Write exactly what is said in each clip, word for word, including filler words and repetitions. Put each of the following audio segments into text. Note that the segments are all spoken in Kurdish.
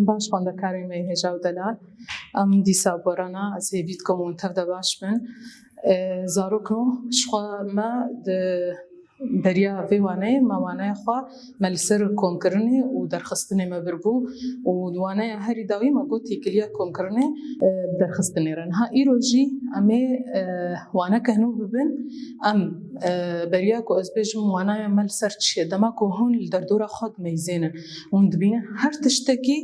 Baş xwendekarên me hêja û delal, em dîsa borana ez hêvî dikim hûn tev de baş bin. E, zarokno, ji xwe me di beriya vê waneyê me waneya xwe me li ser komkirinê û derxistinê me birbû û di waneya herî dawî me got têkiliya komkirinê, e, bi derxistinê re. Niha îro jî em ê, e, waneke nû bibin. Em, e, beriya ku ez bêjim wanaya me li ser çi ye? Dema ku hûn li derdora xwe dimeyzênin, hûn dibînin her tiştekî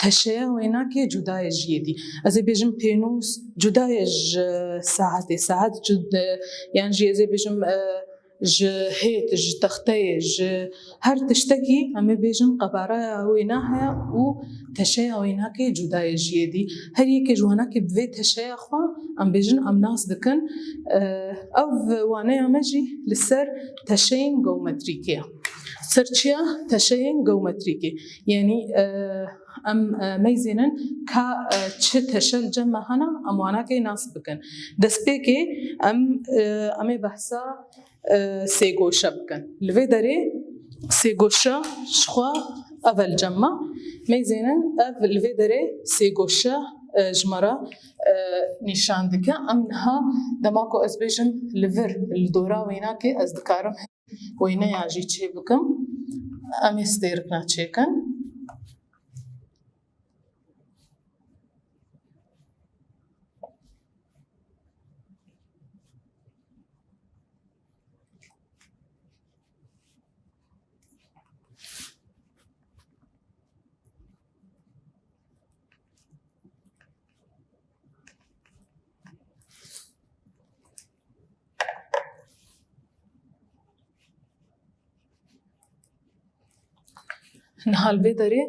teşeya wênakê cuda ye ji yê dî. Ez ê bêjim pênûs cuda ye ji saetê, saet cud-, e, yan jî ez ê bêjim, e, ji hêt, ji texteyê, ji her tiştekî em ê bêjin qebaraya wêna heye û teşeya wênakê cuda ye ji yê dî. Her yekê ji wanakê bi vê teşeya xwe em bêjin em nas dikin. E, ev waneya me jî li ser teşeyên geometrîkê ye. Ser çi ye? Teşeyên geometrîkê. Yanî, e, em, e, meyzênin ka, e, çi teşe li cem me hene, em wanakê nas bikin. Destpêkê em, e, em ê behsa e, sêgoşe bikin. Li vê derê sêgoşe ji xwe ev e li cem me. Meyzênin ev li vê derê sêgoşe, e, ji me re, e, nîşan dike. Em niha dema ku ez bêjim li vir, li dora wênakê ez dikarim wêneya jî çê bikim. Em ê stêrikna çêkin. Niha li vê derê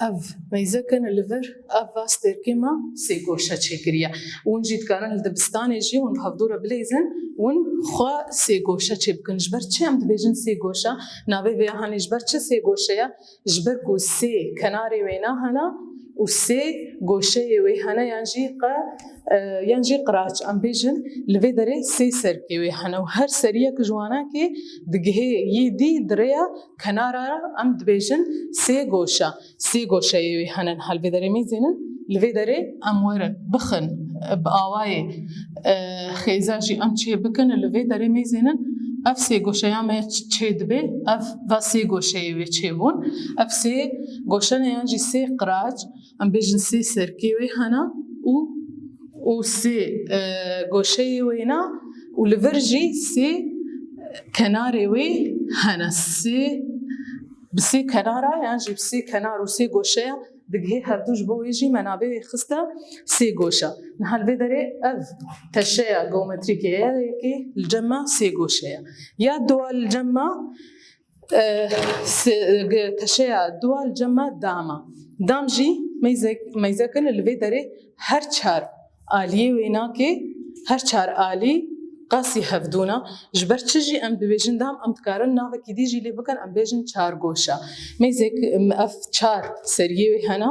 ev meyzeke ne li vir, ev va stêrkê me sê goşe çêkiriye. Hûn jî dikarin li dibistanê jî hûn bi hevdû re bileyzin, hûn xwe sê goşe çê bikin. Ji ber çi em dibêjin sê goşe? Navê vê hanê ji ber çi sê goşe ye? Ji ber ku sê kenarê wêna hene û sê goşeyê wê hene, yan jî qe, e, yan jî qiraç. Em bêjin li vê derê sê serkê wê hene û her seriyek ji wanakê digihê yê dî di rêya kenara re em dibêjin sê goşe. Sê goşeyê wê hene niha li vê derê mêzênin. Li vê derê em werin bixin bi awayê, e, xêza jî em çê bikin. Li vê derê mêzênin ev sê goşeya me ç-, çê dibe. Ev va sê goşeyê wê çê bûn. Ev sê goşe ne yan jî sê qiraç, em bêjin sê serkê wê hene û, û sê, e, goşeyê wê ne û li vir jî sê kenarê wê hene. Sê, bi sê kenara yan jî bi sê kenar û sê goşeya digihê hevdû, ji bo wê jî me navê wê xiste sê goşe. Niha li vê derê ev teşeya geometrîkê ye, yekê li cem me sê goşe ye. Ya dua li cem me, e, se-, ge-, teşeya dua li cem me dam e. Dam jî meyzek-, meyzek in li vê derê her çar aliyê wênakê, her çar alî qasî hevdû ne. Ji ber çi jî em dibêjin dam, em dikarin navekî dî jî lê bikin, em bêjin çargoşe. Mêzek, em, ev çar seriyê wê hene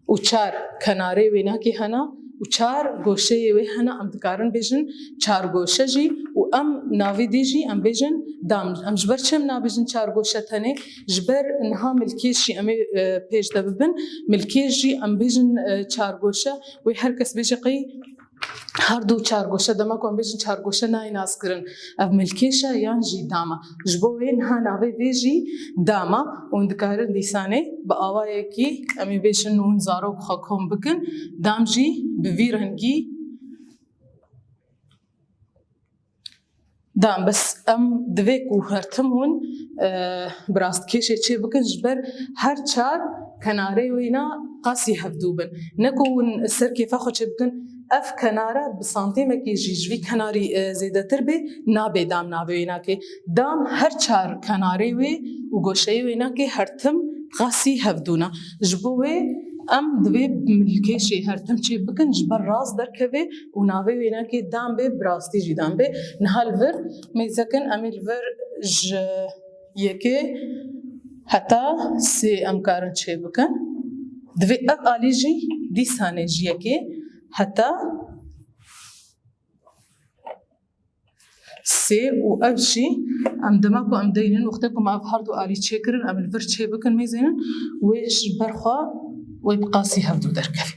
û çar kenarê wênakê hene û çar goşeyê wê hene, em dikarin bêjin çargoşe jî û em navê dî jî em bêjin dam. Em ji ber çi em nabêjin çargoşe tenê? Ji ber niha milkêş jî em ê, e, pêş de bibin. Milkêş jî em bêjin, e, çargoşe. Wê her kes bêje qey her du çargoşe, dema ku em bêjin çargoşe nayê naskirin. Ev milkêş e yan jî dam e. Ji bo wê niha navê vê jî dam e. Hûn dikarin dîsanê bi awayekî em ê bêjin hûn zarok xwe kom bikin. Dam jî bi vî rengî dam, bes em divê ku her tim hûn, e, bi rastkêşê çê bikin, ji ber her çar kenarê wêna qasî hevdû bin. Ne ku hûn ser kêfa xwe çê bikin, ev kenara bi santîmekê jî ji vî kenarî, e, zêdetir bê, nabê dam navê wênakê. Dam her çar kenarê wê û goşeyê wênakê her tim qasî hevdû ne. Ji bo wê em divê milkêşê her tim çê bikin, ji ber rast derkeve û navê wênekê dam bê, bi rastî jî dam bê. Niha li vir mêzekin, em ê li vir ji yekê heta sê em karin çê bikin. Divê ev alî jî dîsanê ji yekê heta sê û ev jî em dema ku em deynin, wextê ku me ev her du alî çêkirin, em li vir çê bikin, mêzênin, wê ji ber xwe wê bi qasî hevdû derkevî.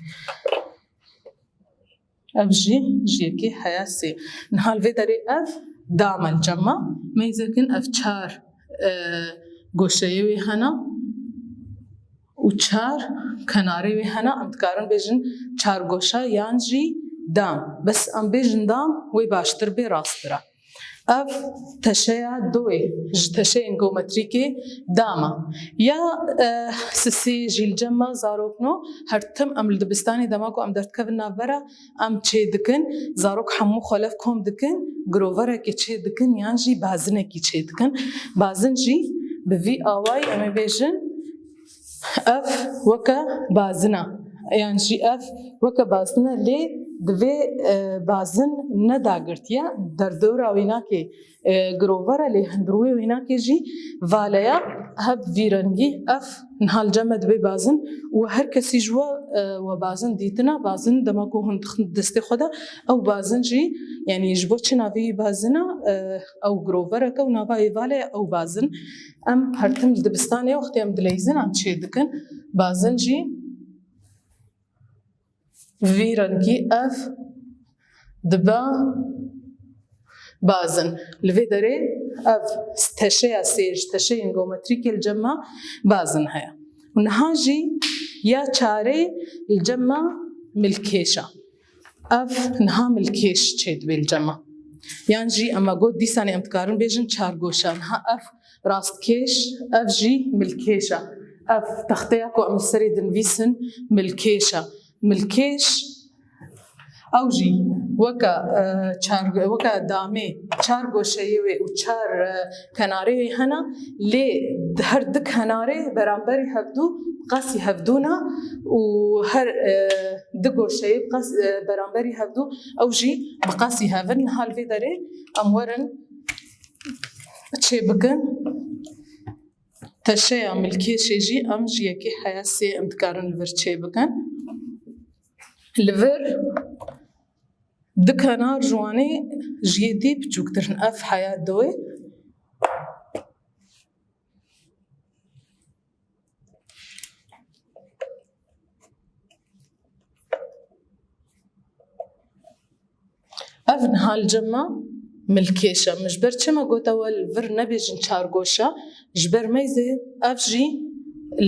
Ev jî ji yekê heya sê. Niha li vê derê ev dam e li cem me. Meyzekin ev çar, e, goşeyê wê hene û çar kenarê wê hene. Em dikarin bêjin çar goşa yan jî dam. Bes em bêjin dam, wê baştir bê, rasttir e. Ev teşeya doyê ji teşeyên geometrîkê dam e. Ya, e, sisê jî li cem me zarokno, her tim em li dibistanê dema ku em derdikevin navbera, em çê dikin, zarok hemû xwe lev kom dikin, giroverekê çê dikin yan jî bazinekî çê dikin. Bazin jî bi vî awayî em ê bêjin, ev weke bazin e. Yan jî ev weke bazin e, lê divê, e, bazin ne dagirtiye, derdora wênakê, e, girover e, lê hundirûyê wênakê jî vale ye, heb vî rengî. Ev niha li cem me dibe bazin û her kesî ji we, e, we bazin dîtina, bazin dema ku hûn dixin destê xwe de, ew bazin jî, yanî ji bo çi navê wî bazin e, e, ew girovereke û nava wê vale ye, ew bazin. Em her tim li dibistanê wextê em dileyzin, em çê dikin. Bazin jî vî rengî ev dibe bazin. Li vê derê ev teşeya sê ji teşeyên geometrîkê li cem me bazin heye. Û niha jî ya çarê li cem me milkêş e. Ev niha milkêş çê dibe li cem me. Yan jî em got dîsanê em dikarin bêjin çar goşa. Niha ev rastkêş, ev jî milkêş e. Ev texteya ku em li serê dinivîsin milkêş e. Milkêş, ew jî weke, e, çar, weke damê çar goşeyê wê û çar, e, kenarê wê hene, lê her du kenarê beramberî hevdû qasî hevdû ne û her, e, du goşeyê bi qas-, e, beramberî hevdû ew jî bi qasî hev in. Niha li vê derê em werin çê bikin. Teşeya milkêşê jî em ji yekê heya sê em dikarin li vir çê bikin. Li vir du kenar ji wanê ji yê dî biçûktir in. Ev heya doyê. Ev niha li cem me milkêş e. Min ji ber çi me gote we li vir nebêjin çar goşa? Ji ber meyzê ev jî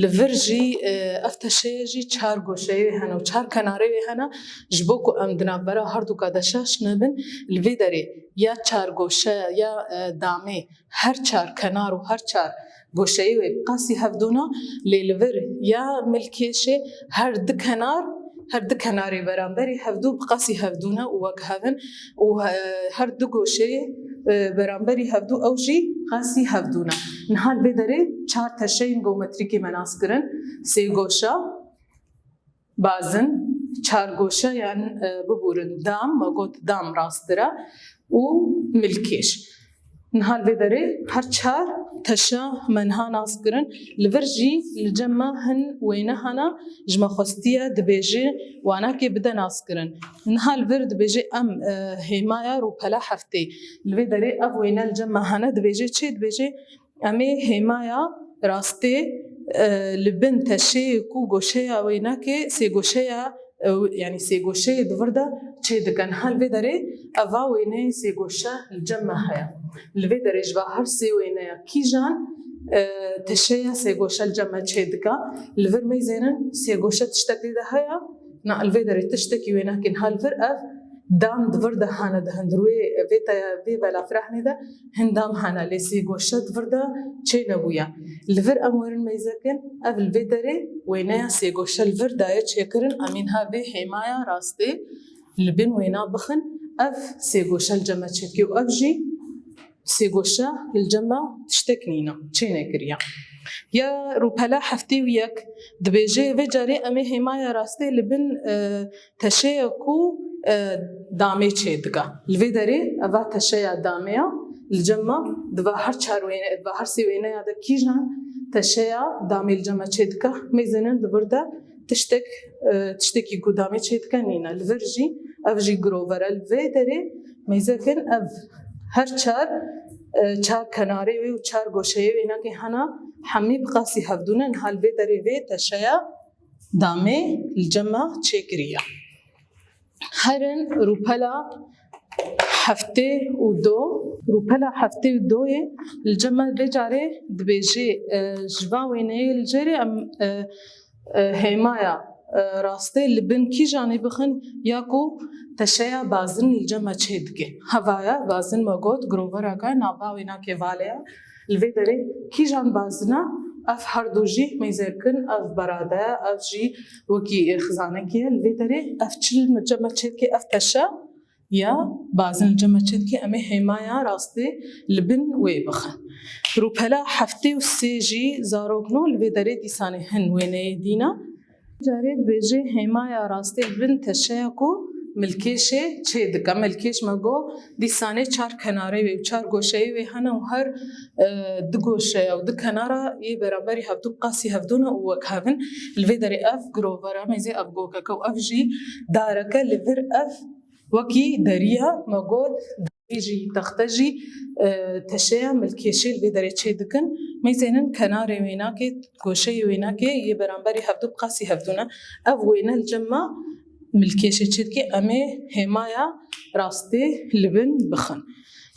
li vir jî, e, ev teşeye jî çar goşeyê wê hene û çar kenarê wê hene. Ji bo ku em di navbera herduka de şaş nebin, li vê derê ya çar goşe ya, e, damê her çar kenar û her çar goşeyê wê bi qasî hevdû ne, lê li vir ya milkêşê her du kenar, her du kenarê beramberî hevdû bi qasî hevdû ne û wek hev in û, e, her du goşeyê, e, beramberî hevdû ew jî qasî hevdû ne. Niha li vê derê çar teşeyên geometrîkê me nas kirin, sê goşa, bazin, çar goşe yan, e, bibûrin dam, me got dam rasttir e û milkêş. Niha li vê derê her çar teşa me niha nas kirin. Li vir jî li cem me hin wêne hene, ji me xwestiye dibêje wanakê bide nas kirin. Niha li vir dibêje em, e, hêmaya rûpela heftê. Li vê derê ev wêne li cem me hene, dibêje çi? Dibêje em ê hêmaya rastê, e, li bin teşeyê ku goşeya wênakê sê goşeya, e, yanî sê goşeyê di vir de çê dikin. Niha li vê derê eva wêneyê sê goşe li cem me heye. Li vê derê ji va her sê wêneya kîjan, e, teşeya sê goşe li cem me çê dike? Li vir meyzênin sê goşe tiştek lê de heye? Na, li vê derê tiştekî wê nakin. Hal vir ev dam di vir de hane, di hundirûyê vê te, vê belafirahnê de hin dam hene, lê sê goşe di vir de çê nebûye. Li vir em werin meyzekin, ev li vê derê wêneya sê goşe li vir daye çêkirin, em ên ha vê hêmaya rastê li bin wêna bixin, ev sê goşe li cem me çêdike û ev jî sê goşe li cem me tiştek nîne, çê nekiriye. Ya rûpela heftê û yek dibêje, vê carê em ê hêmaya rastê li bin, e, teşeya ku, e, damê çê dike. Li vê derê eva teşeya damê ya, li cem me diva her çar wêne, diva her sê wêneya de kîjan teşeya damê li cem me çê dike, mêzênin di vir de tiştek, e, tiştekî ku damê çê dike nîne. Li vir jî, ev jî girover e. Li vê derê mêzekin ev her çar, e, çar kenarê wê û çar goşeyê wê nakê hena hemî bi qasî hevdû ne. Niha li vê derê vê teşeya damê li cem me çêkiriye. Herin rûpela heftê û do, rûpela heftê û doyê li cem me vê carê dibêjê, e, ji va wêneyê li jêrê em, e, e, hêmaya, e, rastê li bin kîjanê bixin ya ku teşeya bazin li cem me çê dike. Hevaya bazin me got, girovereke nava wênakê vale ye. Li vê derê kîjan bazin e, ev her du jî mêze kin, ev berade ye, ev jî wekî xizanekî ye. Li vê derê ev çi li cem me çê dike, ev teşe ya bazin li cem me çê dike, em ê hêmaya rastê li bin wê bixin. Rûpela heftê û sê jî zarokno, li vê derê dîsanê hin wêneyê dîna. Carê dibêje hêmaya rastê li bin teşeya ku milkêşê çê dike. Milkêş me got, dîsanê çar kenarê wê û çar goşeyê wê hene û her, e, du goşeya û du kenara yê beramberî hevdû qasî hevdû ne û wek hev in. Li vê derê ev girovera mêzê, ev gokeke û ev jî dareke, li vir ev wekî deriya me got, derî jî, texte jî, e, teşeya milkêşê li vê derê çê dikin. Mêzênin kenarê wênakê, goşeyê wênakê yê beramberî hevdû bi qasî hevdû ne. Ev wêne li cem me milkêşê çê dike, em ê hêmaya rastê li bin bixin.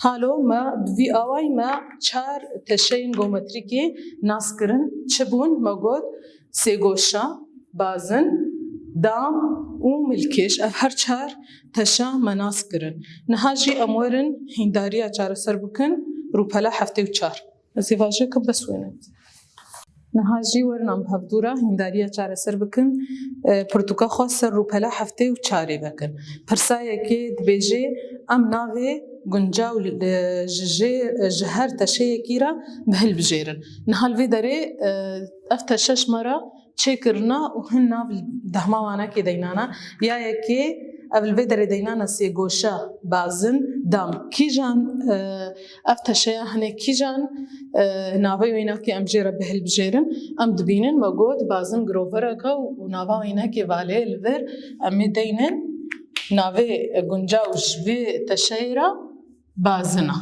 Halo me bi vî awayî me çar teşeyên geometrîkê nas kirin. Çi bûn? Me got, sêgoşa, bazin, dam û milkêş. Ev her çar teşa me nas kirin. Niha jî em werin hîndariya çareser bikin, rûpela heftê û çar. Ez ê vaje kim bes wêne. Niha jî werin em bi hevdû re hîndariya çareser bikin, e, pirtûka xwe ser rûpela heftê û çarê vekin. Pirsa yekê dibêje, em navê guncaw, e, ji jê, ji her teşeyekî re bi hilbijêrin. Niha li vê derê, e, ev teşe ji me re çêkirina û hin nav dehma wanekê deynana. Ya yekê ev li vê derê deynana sêgoşa, bazin, dam. Kîjan, e, ev teşeya hinê kîjan, e, navê wênakê em jê re bi hilbijêrin? Em dibînin, me got, bazin girovereke û nava wênekê valê li vir em ê deynin. Navê guncaw ji vê teşeyê re bazin e.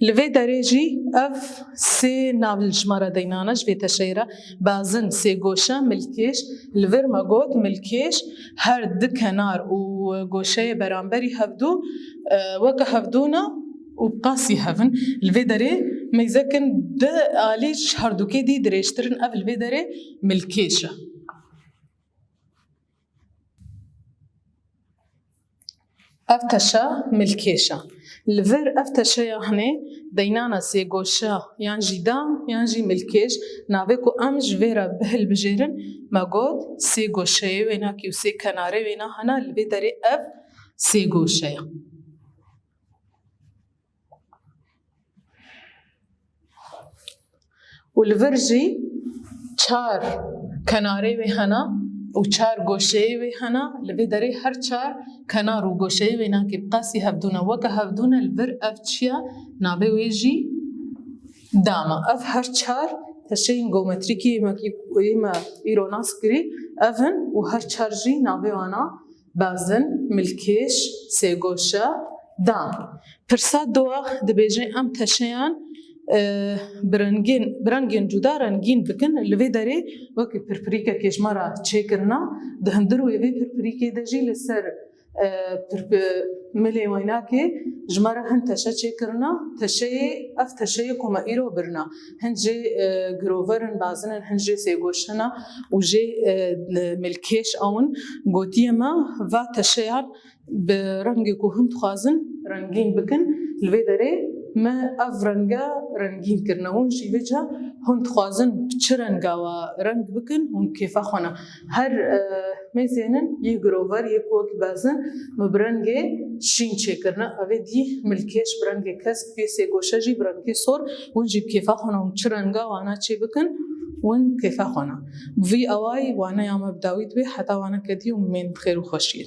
Li vê derê jî ev sê nav li ji me re deynane ji vê teşeyê re. Bazin, sêgoşe, milkêş. Li vir me got milkêş her du kenar û goşeyê beramberî hevdû, e, weke hevdû ne û bi qasî hev in. Li vê derê mêze kin du alî ji herdûkê dî dirêjtir in. Ev li vê derê milkêş e. Ev teşa milkêş e. Li vir ev teşeya hinê deynana sêgoşa yan jî dam yan jî milkêş, navê ku em ji vê re bi hilbijêrin, me got sê goşeyê wênakî û sê kenarê wêna hene, li vê derê ev sê goşe ye. Û li vir jî çar kenarê wê hene û çar goşeyê wê hene. Li vê derê her çar kenar û goşeyê wênakê bi qasî hevdû ne, weke hevdû ne, li vir ev çi ye? Navê wê jî dam e. Ev her çar teşeyên geometrîkî yê me, yê me îro nas kirî ev in û her çar jî navê wana bazin, milkêş, sêgoşe, dam. Pirsa dowa dibêje em teşeyan, e, bi rengên, bi rengên cuda rengîn bikin. Li vê derê wekî pirpirîkekê ji me re çêkirina, di hundir wê vê pirpirîkê de jî li ser, e, pirpi-, milê wênakê ji me re hin teşe çêkirina. Teşeyê, ev teşeyê ku me îro birina. Hin jê, e, girover in, bazin in, hin jê sêgoşe ne û jê, e, milkêş ew in. Gotiye me, va teşeyan bi rengê ku hûn dixwazin rengîn bikin. Li vê derê me ev renge rengîn kirine. Hûn jî vêca hûn dixwazin bi çi renga we reng bikin, hûn kêfa xwe ne. Her, e, mêzênin yê girover, yê ku wekî bazin, me bi rengê şîn çêkirine. Ev ê dî milkêş bi rengê kesk, yê sêgoşe jî bi rengê sor. Hûn jî bi kêfa xwe ne, hûn çi renga wana çê bikin, hûn kêfa xwe ne. Bi vî awayî waneya me bi dawî dibe, heta waneke dî hûn bên bi xêr û xweşiyê.